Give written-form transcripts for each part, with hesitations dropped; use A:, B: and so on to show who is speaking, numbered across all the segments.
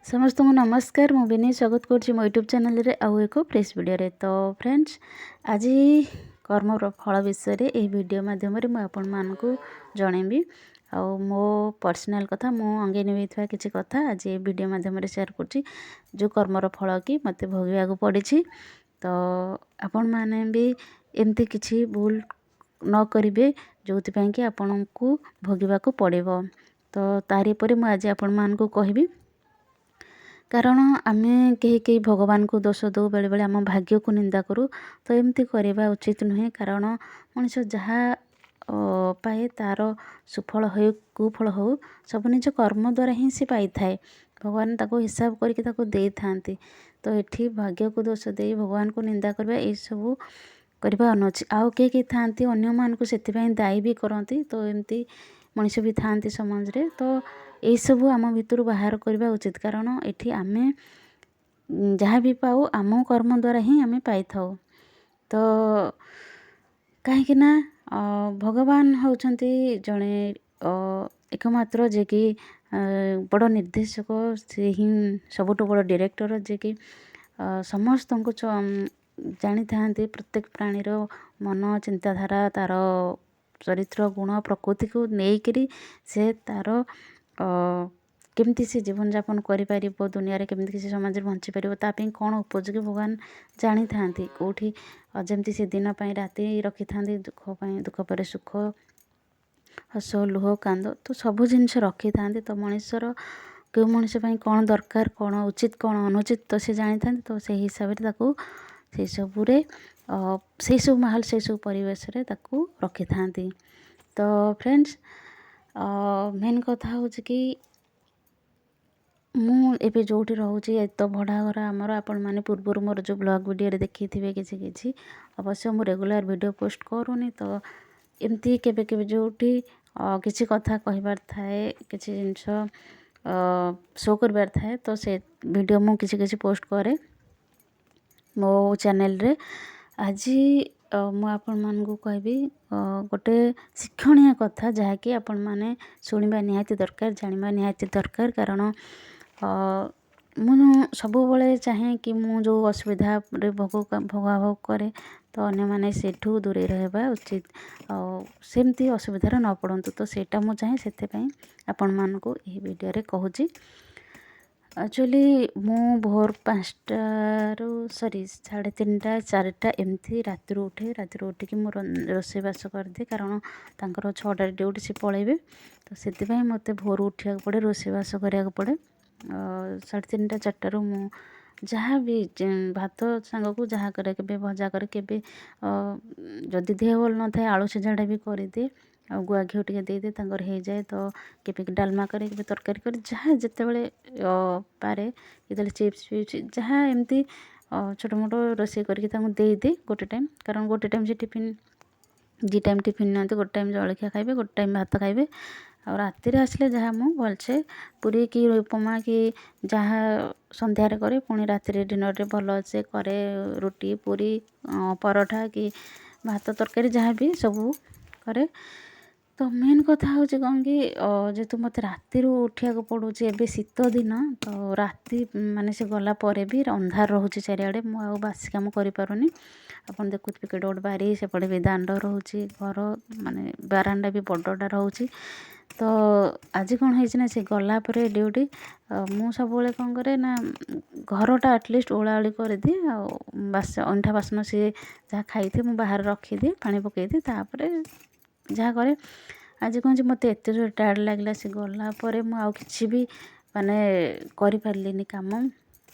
A: ସମସ୍ତଙ୍କୁ ନମସ୍କାର। ମୁଁ ବିନୀ, ସ୍ୱାଗତ କରୁଛି ମୋ ୟୁଟ୍ୟୁବ୍ ଚ୍ୟାନେଲରେ ଆଉ ଏକ ଫ୍ରେଶ୍ ଭିଡ଼ିଓରେ। ତ ଫ୍ରେଣ୍ଡସ୍, ଆଜି କର୍ମର ଫଳ ବିଷୟରେ ଏହି ଭିଡ଼ିଓ ମାଧ୍ୟମରେ ମୁଁ ଆପଣମାନଙ୍କୁ ଜଣେଇବି ଆଉ ମୋ ପର୍ସନାଲ୍ କଥା, ମୁଁ ଅଙ୍ଗେ ନିଭେଇଥିବା କିଛି କଥା ଆଜି ଏହି ଭିଡ଼ିଓ ମାଧ୍ୟମରେ ସେୟାର କରୁଛି, ଯେଉଁ କର୍ମର ଫଳ କି ମୋତେ ଭୋଗିବାକୁ ପଡ଼ିଛି। ତ ଆପଣମାନେ ବି ଏମିତି କିଛି ଭୁଲ ନ କରିବେ, ଯେଉଁଥିପାଇଁ କି ଆପଣଙ୍କୁ ଭୋଗିବାକୁ ପଡ଼ିବ। ତ ତାରି ଉପରେ ମୁଁ ଆଜି ଆପଣମାନଙ୍କୁ କହିବି। କାରଣ ଆମେ କେହି କେହି ଭଗବାନଙ୍କୁ ଦୋଷ ଦେଉ, ବେଳେବେଳେ ଆମ ଭାଗ୍ୟକୁ ନିନ୍ଦା କରୁ। ତ ଏମିତି କରିବା ଉଚିତ ନୁହେଁ, କାରଣ ମଣିଷ ଯାହା ପାଏ, ତା'ର ସୁଫଳ ହେଉ, କୁଫଳ ହେଉ, ସବୁ ନିଜ କର୍ମ ଦ୍ୱାରା ହିଁ ସେ ପାଇଥାଏ। ଭଗବାନ ତାକୁ ହିସାବ କରିକି ତାକୁ ଦେଇଥାନ୍ତି। ତ ଏଠି ଭାଗ୍ୟକୁ ଦୋଷ ଦେଇ ଭଗବାନଙ୍କୁ ନିନ୍ଦା କରିବା, ଏଇସବୁ କରିବା ଅନୁଚିତ। ଆଉ କେହି କେହି ଥାଆନ୍ତି, ଅନ୍ୟମାନଙ୍କୁ ସେଥିପାଇଁ ଦାୟୀ ବି କରନ୍ତି। ତ ଏମିତି ମଣିଷ ବି ଥାଆନ୍ତି ସମାଜରେ। ତ ଏଇସବୁ ଆମ ଭିତରୁ ବାହାର କରିବା ଉଚିତ, କାରଣ ଏଠି ଆମେ ଯାହା ବି ପାଉ, ଆମ କର୍ମ ଦ୍ୱାରା ହିଁ ଆମେ ପାଇଥାଉ। ତ କାହିଁକି ନା ଭଗବାନ ହେଉଛନ୍ତି ଜଣେ ଏକମାତ୍ର ଯିଏକି ବଡ଼ ନିର୍ଦ୍ଦେଶକ। ସେ ହିଁ ସବୁଠୁ ବଡ଼ ଡିରେକ୍ଟର, ଯିଏକି ସମସ୍ତଙ୍କୁ ଜାଣିଥାନ୍ତି। ପ୍ରତ୍ୟେକ ପ୍ରାଣୀର ମନ, ଚିନ୍ତାଧାରା, ତା'ର ଚରିତ୍ର, ଗୁଣ, ପ୍ରକୃତିକୁ ନେଇକରି ସେ ତା'ର କେମିତି ସେ ଜୀବନଯାପନ କରିପାରିବ ଦୁନିଆରେ, କେମିତି ସେ ସମାଜରେ ବଞ୍ଚିପାରିବ, ତା ପାଇଁ କ'ଣ ଉପଯୋଗୀ, ଭଗବାନ ଜାଣିଥାନ୍ତି। କେଉଁଠି ଯେମିତି ସେ ଦିନ ପାଇଁ ରାତି ରଖିଥାନ୍ତି, ଦୁଃଖ ପାଇଁ ଦୁଃଖ ପରେ ସୁଖ, ହସ, ଲୁହ, କାନ୍ଦ, ତ ସବୁ ଜିନିଷ ରଖିଥାନ୍ତି। ତ ମଣିଷର, କେଉଁ ମଣିଷ ପାଇଁ କ'ଣ ଦରକାର, କ'ଣ ଉଚିତ, କ'ଣ ଅନୁଚିତ, ତ ସେ ଜାଣିଥାନ୍ତି। ତ ସେଇ ହିସାବରେ ତାକୁ ସେସବୁରେ, ସେଇସବୁ ମାହୋଲ, ସେସବୁ ପରିବେଶରେ ତାକୁ ରଖିଥାନ୍ତି। ତ ଫ୍ରେଣ୍ଡସ୍, ମେନ୍ କଥା ହେଉଛି କି ମୁଁ ଏବେ ଯେଉଁଠି ରହୁଛି, ତ ଭଡ଼ା ଘର ଆମର। ଆପଣମାନେ ପୂର୍ବରୁ ମୋର ଯେଉଁ ବ୍ଲଗ୍ ଭିଡ଼ିଓରେ ଦେଖିଥିବେ କିଛି କିଛି। ଅବଶ୍ୟ ମୁଁ ରେଗୁଲାର ଭିଡ଼ିଓ ପୋଷ୍ଟ କରୁନି, ତ ଏମିତି କେବେ କେବେ ଯେଉଁଠି କିଛି କଥା କହିବାର ଥାଏ, କିଛି ଜିନିଷ ଶୋ କରିବାର ଥାଏ, ତ ସେ ଭିଡ଼ିଓ ମୁଁ କିଛି କିଛି ପୋଷ୍ଟ କରେ ମୋ ଚ୍ୟାନେଲରେ। ଆଜି ମୁଁ ଆପଣମାନଙ୍କୁ କହିବି ଗୋଟେ ଶିକ୍ଷଣୀୟ କଥା, ଯାହାକି ଆପଣମାନେ ଶୁଣିବା ନିହାତି ଦରକାର, ଜାଣିବା ନିହାତି ଦରକାର। କାରଣ ମୁଁ ସବୁବେଳେ ଚାହେଁ କି ମୁଁ ଯେଉଁ ଅସୁବିଧାରେ ଭୋଗାଭୋଗ କରେ, ତ ଅନ୍ୟମାନେ ସେଠୁ ଦୂରେଇ ରହିବା ଉଚିତ ଆଉ ସେମିତି ଅସୁବିଧାରେ ନ ପଡ଼ନ୍ତୁ। ତ ସେଇଟା ମୁଁ ଚାହେଁ, ସେଥିପାଇଁ ଆପଣମାନଙ୍କୁ ଏହି ଭିଡ଼ିଓରେ କହୁଛି। ଆକ୍ଚୁଆଲି ମୁଁ ଭୋର 5ଟାରୁ, ସରି, 3:30, 4ଟା ଏମିତି ରାତିରୁ ଉଠେ। ରାତିରୁ ଉଠିକି ମୁଁ ରୋଷେଇବାସ କରିଦିଏ, କାରଣ ତାଙ୍କର 6ଟାରେ ଡ୍ୟୁଟି, ସେ ପଳେଇବେ। ତ ସେଥିପାଇଁ ମୋତେ ଭୋରୁ ଉଠିବାକୁ ପଡ଼େ, ରୋଷେଇବାସ କରିବାକୁ ପଡ଼େ। 3:30, 4ଟାରୁ ମୁଁ ଯାହା ବି ଭାତ ସାଙ୍ଗକୁ ଯାହା କରେ, କେବେ ଭଜା କରେ, କେବେ ଯଦି ଦେହ ଭଲ ନଥାଏ, ଆଳୁ ସିଝାଟା ବି କରିଦିଏ ଆଉ ଗୁଆ ଘିଅ ଟିକେ ଦେଇଦିଏ, ତାଙ୍କର ହେଇଯାଏ। ତ କେବେ ଡାଲମା କରେ, କେବେ ତରକାରୀ କରେ, ଯାହା ଯେତେବେଳେ ପାରେ, କେତେବେଳେ ଚିପ୍ସ ଫିପ୍ସ, ଯାହା ଏମିତି ଛୋଟ ମୋଟ ରୋଷେଇ କରିକି ତାଙ୍କୁ ଦେଇଦିଏ ଗୋଟେ ଟାଇମ୍। କାରଣ ଗୋଟେ ଟାଇମ୍ ସେ ଟିଫିନ୍, 2 ଟାଇମ୍ ଟିଫିନ୍ ନିଅନ୍ତି। ଗୋଟେ ଟାଇମ୍ ଜଳଖିଆ ଖାଇବେ, ଗୋଟେ ଟାଇମ୍ ଭାତ ଖାଇବେ। ଆଉ ରାତିରେ ଆସିଲେ ଯାହା ମୁଁ ଭଲସେ ପୁରୀ କି ଉପମା କି ଯାହା ସନ୍ଧ୍ୟାରେ କରେ, ପୁଣି ରାତିରେ ଡିନର୍ରେ ଭଲସେ କରେ, ରୁଟି, ପୁରୀ, ପରଠା କି ଭାତ, ତରକାରୀ, ଯାହା ବି ସବୁ କରେ। ତ ମେନ୍ କଥା ହେଉଛି କ'ଣ କି ଯେହେତୁ ମୋତେ ରାତିରୁ ଉଠିବାକୁ ପଡ଼ୁଛି, ଏବେ ଶୀତ ଦିନ, ତ ରାତି ମାନେ ସେ ଗଲା ପରେ ବି ଅନ୍ଧାର ରହୁଛି ଚାରିଆଡ଼େ। ମୁଁ ଆଉ ବାସି କାମ କରିପାରୁନି। ଆପଣ ଦେଖୁଥିବେ କେଡ଼େ ବଡ଼ ବାରି, ସେପଟେ ବି ଦାଣ୍ଡ ରହୁଛି, ଘର ମାନେ ବାରଣ୍ଡା ବି ବଡ଼ଟା ରହୁଛି। ତ ଆଜି କ'ଣ ହେଇଛି ନା, ସେ ଗଲା ପରେ ଡ୍ୟୁଟି, ମୁଁ ସବୁବେଳେ କ'ଣ କରେ ନା, ଘରଟା ଆଟଲିଷ୍ଟ ଓଳାଓଳି କରିଦିଏ ଆଉ ବାସ ଅଇଁଠା ବାସନ ସିଏ ଯାହା ଖାଇଥିବେ, ମୁଁ ବାହାରେ ରଖିଦିଏ, ପାଣି ପକାଇଦିଏ, ତାପରେ ଯାହା କରେ। ଆଜି କ'ଣ ହେଇଛି, ମୋତେ ଏତେ ଜୋର ଟାୟାର୍ଡ଼ ଲାଗିଲା, ସେ ଗଲା ପରେ ମୁଁ ଆଉ କିଛି ବି ମାନେ କରିପାରିଲିନି କାମ।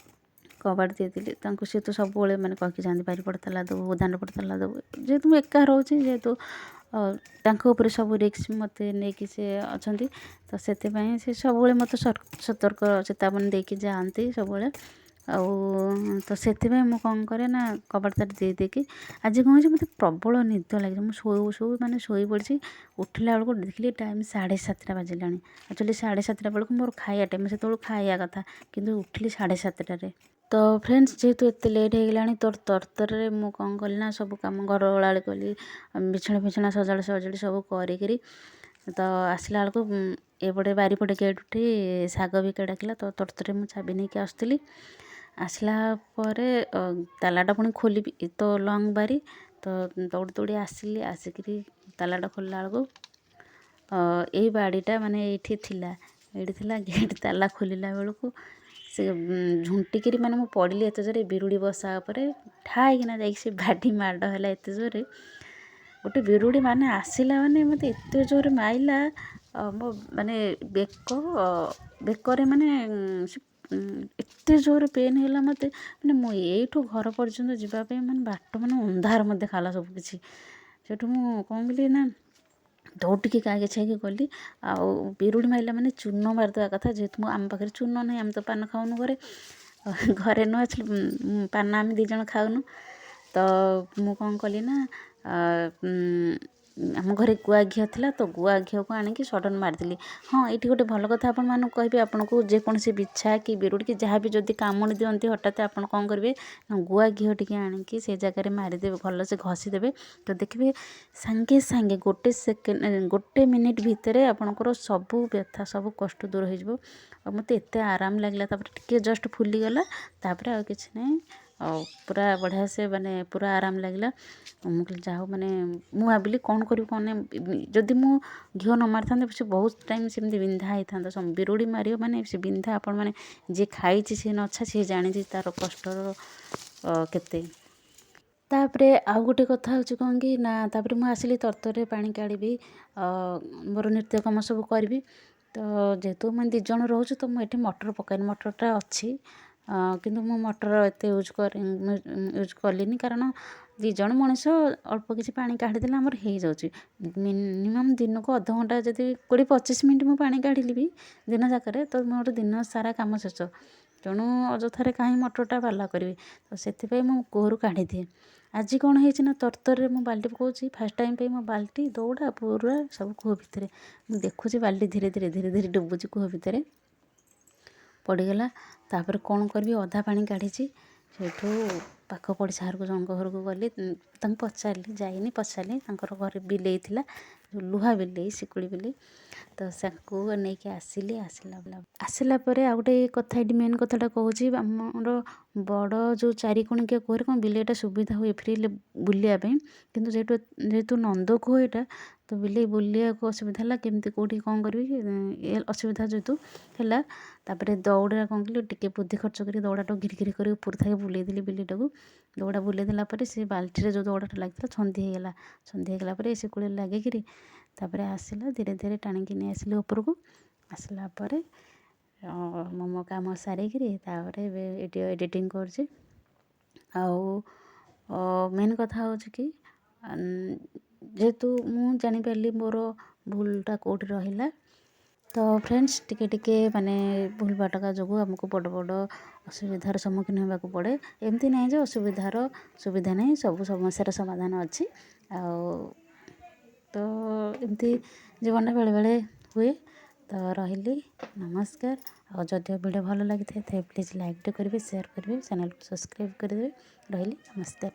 A: କବାଟ ଦେଇଦେଲି ତାଙ୍କୁ। ସିଏ ତ ସବୁବେଳେ ମାନେ କହିକି ଯାଆନ୍ତି, ବାରିପଟ ତାଲା ଦେବୁ, ଦାଣ୍ଡ ପଟ ତାଲା ଦେବୁ। ଯେହେତୁ ମୁଁ ଏକା ରହୁଛି, ଯେହେତୁ ତାଙ୍କ ଉପରେ ସବୁ ରିସ୍କ ମୋତେ ନେଇକି ସେ ଅଛନ୍ତି, ତ ସେଥିପାଇଁ ସେ ସବୁବେଳେ ମୋତେ ସତର୍କ ଚେତାବନୀ ଦେଇକି ଯାଆନ୍ତି ସବୁବେଳେ। ଆଉ ତ ସେଥିପାଇଁ ମୁଁ କ'ଣ କରେ ନା, କବାଟ ତାର ଦେଇ ଦେଇକି, ଆଜି କ'ଣ ହେଇଛି, ମୋତେ ପ୍ରବଳ ନିଦ ଲାଗିଲା। ମୁଁ ଶୋଉ ଶୋଉ ମାନେ ଶୋଇପଡ଼ିଛି। ଉଠିଲା ବେଳକୁ ଦେଖିଲି ଟାଇମ୍ 7:30 ବାଜିଲାଣି। ଆକ୍ଚୁଆଲି 7:30 ବେଳକୁ ମୋର ଖାଇବା ଟାଇମ୍, ସେତେବେଳକୁ ଖାଇବା କଥା, କିନ୍ତୁ ଉଠିଲି 7:30ରେ। ତ ଫ୍ରେଣ୍ଡସ୍, ଯେହେତୁ ଏତେ ଲେଟ୍ ହେଇଗଲାଣି, ତ ତରତରରେ ମୁଁ କ'ଣ କଲି ନା, ସବୁ କାମ, ଘର ଓଳାଓଳି କଲି, ବିଛଣା ଫିଛଣା ସଜାଡ଼ି ସଜାଡ଼ି ସବୁ କରିକିରି ତ ଆସିଲା ବେଳକୁ ଏପଟେ ବାରିପଟେ ଗେଟ୍ଠି ଶାଗ ବିକା ଡାକିଲା, ତ ତରତରରେ ମୁଁ ଚାବି ନେଇକି ଆସୁଥିଲି। ଆସିଲା ପରେ ତାଲାଟା ପୁଣି ଖୋଲିବି ତ ଲଙ୍ଗ୍ ବାରି, ତ ଦୌଡ଼ି ଦୌଡ଼ି ଆସିଲି। ଆସିକିରି ତାଲାଟା ଖୋଲିଲା ବେଳକୁ ଏଇ ବାଡ଼ିଟା ମାନେ ଏଇଠି ଥିଲା, ଏଇଠି ଥିଲା। ଗେଟ୍ ତାଲା ଖୋଲିଲା ବେଳକୁ ସେ ଝୁଣ୍ଟିକିରି ମାନେ ମୁଁ ପଡ଼ିଲି ଏତେ ଜୋରେ ବିରୁଡ଼ି ବସା ଉପରେ ଠାଇକିନା ଯାଇକି ସେ ବାଡ଼ି ମାଡ଼ ହେଲା ଏତେ ଜୋରେ। ଗୋଟେ ବିରୁଡ଼ି ମାନେ ଆସିଲା, ମାନେ ମୋତେ ଏତେ ଜୋରେ ମାଇଲା ମୋ ମାନେ ବେକ ବେକରେ ମାନେ ସେ ଏତେ ଜୋରେ ପେନ୍ ହେଲା ମୋତେ। ମାନେ ମୁଁ ଏଇଠୁ ଘର ପର୍ଯ୍ୟନ୍ତ ଯିବା ପାଇଁ ମାନେ ବାଟ ମାନେ ଅନ୍ଧାର ମୋତେ ଦେଖାଗଲା ସବୁ କିଛି। ସେଇଠୁ ମୁଁ କ'ଣ କଲି ନା ଦୌଡ଼ିକି କାଗି ଛାଇକି ଗଲି। ଆଉ ବିରୁଡ଼ି ମାରିଲା ମାନେ ଚୂନ ମାରିଦେବା କଥା। ଯେହେତୁ ମୁଁ ଆମ ପାଖରେ ଚୂନ ନାହିଁ, ଆମେ ତ ପାନ ଖାଉନୁ ଘରେ, ଘରେ ନୁହଁ, ପାନ ଆମେ ଦୁଇ ଜଣ ଖାଉନୁ। ତ ମୁଁ କ'ଣ କଲି ନା ଆମ ଘରେ ଗୁଆ ଘିଅ ଥିଲା, ତ ଗୁଆ ଘିଅକୁ ଆଣିକି ସଡ଼ନ୍ ମାରିଦେଲି। ହଁ, ଏଇଠି ଗୋଟେ ଭଲ କଥା ଆପଣମାନଙ୍କୁ କହିବି। ଆପଣଙ୍କୁ ଯେକୌଣସି ବିଛା କି ବିରୁଡ଼ି କି ଯାହା ବି ଯଦି କାମୁଡ଼ି ଦିଅନ୍ତି ହଠାତ୍, ଆପଣ କ'ଣ କରିବେ ନା ଗୁଆ ଘିଅ ଟିକେ ଆଣିକି ସେ ଜାଗାରେ ମାରିଦେବେ, ଭଲସେ ଘଷିଦେବେ। ତ ଦେଖିବେ ସାଙ୍ଗେ ସାଙ୍ଗେ ଗୋଟେ ସେକେଣ୍ଡ, ଗୋଟେ ମିନିଟ୍ ଭିତରେ ଆପଣଙ୍କର ସବୁ ବ୍ୟଥା, ସବୁ କଷ୍ଟ ଦୂର ହେଇଯିବ। ଆଉ ମୋତେ ଏତେ ଆରାମ ଲାଗିଲା। ତାପରେ ଟିକେ ଜଷ୍ଟ ଫୁଲିଗଲା, ତାପରେ ଆଉ କିଛି ନାହିଁ, ଆଉ ପୁରା ବଢ଼ିଆ ସେ ମାନେ ପୁରା ଆରାମ ଲାଗିଲା। ମୁଁ କହିଲି ଯାହା ହଉ। ମାନେ ମୁଁ ଭାବିଲି କ'ଣ କରିବି କ'ଣ ନାହିଁ, ଯଦି ମୁଁ ଘିଅ ନ ମାରିଥାନ୍ତି ସେ ବହୁତ ଟାଇମ୍ ସେମିତି ବିନ୍ଧା ହେଇଥାନ୍ତା। ବିରୁଡ଼ି ମାରିବ ମାନେ ସେ ବିନ୍ଧା, ଆପଣମାନେ ଯିଏ ଖାଇଛି ସେ ନଛା, ସିଏ ଜାଣିଛି ତା'ର କଷ୍ଟର କେତେ। ତାପରେ ଆଉ ଗୋଟେ କଥା ହେଉଛି କ'ଣ କି ନା ତାପରେ ମୁଁ ଆସିଲି, ତରତରରେ ପାଣି କାଢ଼ିବି, ମୋର ନିତ୍ୟକର୍ମ ସବୁ କରିବି। ତ ଯେହେତୁ ଆମେ ଦୁଇ ଜଣ ରହୁଛୁ, ତ ମୁଁ ଏଠି ମଟର ପକାଇନି। ମଟରଟା ଅଛି, କିନ୍ତୁ ମୁଁ ମଟର ଏତେ ୟୁଜ୍ କରେ ୟୁଜ୍ କଲିନି, କାରଣ ଦୁଇ ଜଣ ମଣିଷ ଅଳ୍ପ କିଛି ପାଣି କାଢ଼ିଦେଲେ ଆମର ହେଇଯାଉଛି। ମିନିମମ୍ ଦିନକୁ ଅଧଘଣ୍ଟା, ଯଦି 20-25 ମିନିଟ୍ ମୁଁ ପାଣି କାଢ଼ିଲି ବି ଦିନ ଯାକରେ, ତ ମୋର ଦିନ ସାରା କାମ ଶେଷ। ତେଣୁ ଅଯଥାରେ କାହିଁ ମଟରଟା ପାଲା କରିବି? ତ ସେଥିପାଇଁ ମୁଁ କୂଅରୁ କାଢ଼ିଦିଏ। ଆଜି କ'ଣ ହେଇଛି ନା ତରତରରେ ମୁଁ ବାଲ୍ଟି ପକାଉଛି। ଫାର୍ଷ୍ଟ ଟାଇମ୍ ପାଇଁ ମୋ ବାଲ୍ଟି ଦୌଡ଼ା ପୁରା ସବୁ କୂଅ ଭିତରେ। ମୁଁ ଦେଖୁଛି ବାଲ୍ଟି ଧୀରେ ଧୀରେ ଧୀରେ ଧୀରେ ଡୁବୁଛି କୂଅ ଭିତରେ, ପଡ଼ିଗଲା। ତାପରେ କ'ଣ କରିବି? ଅଧା ପାଣି କାଢ଼ିଛି। ସେଇଠୁ ପାଖ ପଡ଼ିଶା ଘରକୁ ଜଣଙ୍କ ଘରକୁ ଗଲି, ତାଙ୍କୁ ପଚାରିଲି, ଯାଇନି ପଚାରିଲି। ତାଙ୍କର ଘରେ ବିଲେଇ ଥିଲା, ଲୁହା ବିଲେଇ, ଶିକୁଳି ବିଲେଇ। ତ ତାକୁ ନେଇକି ଆସିଲି। ଆସିଲା ପରେ ଆଉ ଗୋଟେ କଥା ଏଇଠି ମେନ୍ କଥାଟା କହୁଛି। ଆମର ବଡ଼ ଯେଉଁ ଚାରିକୋଣିକିଆ କୂଅରେ କ'ଣ ବିଲେଇଟା ସୁବିଧା ହୁଏ ଫ୍ରିଲି ବୁଲିବା ପାଇଁ। କିନ୍ତୁ ଯେହେତୁ ନନ୍ଦ କୂଅ ଏଇଟା, ତ ବିଲେଇ ବୁଲିବାକୁ ଅସୁବିଧା ହେଲା। କେମିତି କେଉଁଠି କ'ଣ କରିବି, ଏ ଅସୁବିଧା ଯେହେତୁ ହେଲା, ତାପରେ ଦୌଡ଼ା କ'ଣ କଲି, ଟିକେ ବୁଦ୍ଧି ଖର୍ଚ୍ଚ କରି ଦୌଡ଼ାଟାକୁ ଘିରି ଘିରି କରି ଉପରୁ ଥାଇ ବୁଲେଇ ଦେଲି ବିଲେଇଟାକୁ। ଦୌଡ଼ା ବୁଲେଇ ଦେଲା ପରେ ସେ ବାଲ୍ଟିରେ ଯେଉଁ ଦୌଡ଼ାଟା ଲାଗିଥିଲା ଛନ୍ଦି ହେଇଗଲା। ଛନ୍ଦି ହେଇଗଲା ପରେ ଶିକୁଳିରେ ଲାଗିକିରି ତାପରେ ଆସିଲା, ଧୀରେ ଧୀରେ ଟାଣିକି ନେଇ ଆସିଲି ଉପରକୁ। ଆସିଲା ପରେ ମୁଁ ମୋ କାମ ସାରିକିରି ତାପରେ ଏବେ ଭିଡ଼ିଓ ଏଡ଼ିଟିଂ କରୁଛି। ଆଉ ମେନ୍ କଥା ହେଉଛି କି ଯେହେତୁ ମୁଁ ଜାଣିପାରିଲି ମୋର ଭୁଲଟା କେଉଁଠି ରହିଲା। ତ ଫ୍ରେଣ୍ଡସ୍, ଟିକେ ଟିକେ ମାନେ ଭୁଲ ଭଟକା ଯୋଗୁଁ ଆମକୁ ବଡ଼ ବଡ଼ ଅସୁବିଧାର ସମ୍ମୁଖୀନ ହେବାକୁ ପଡ଼େ। ଏମିତି ନାହିଁ ଯେ ଅସୁବିଧାର ସୁବିଧା ନାହିଁ, ସବୁ ସମସ୍ୟାର ସମାଧାନ ଅଛି। ଆଉ ତ ଏମିତି ଜୀବନରେ ବେଳେବେଳେ ହୁଏ। ତ ରହିଲି, ନମସ୍କାର। ଆଉ ଯଦି ଭିଡ଼ିଓ ଭଲ ଲାଗିଥାଏ, ତେବେ ପ୍ଲିଜ୍ ଲାଇକ୍ଟେ କରିବେ, ସେୟାର କରିବେ, ଚ୍ୟାନେଲକୁ ସବସ୍କ୍ରାଇବ୍ କରିଦେବେ। ରହିଲି, ନମସ୍କାର।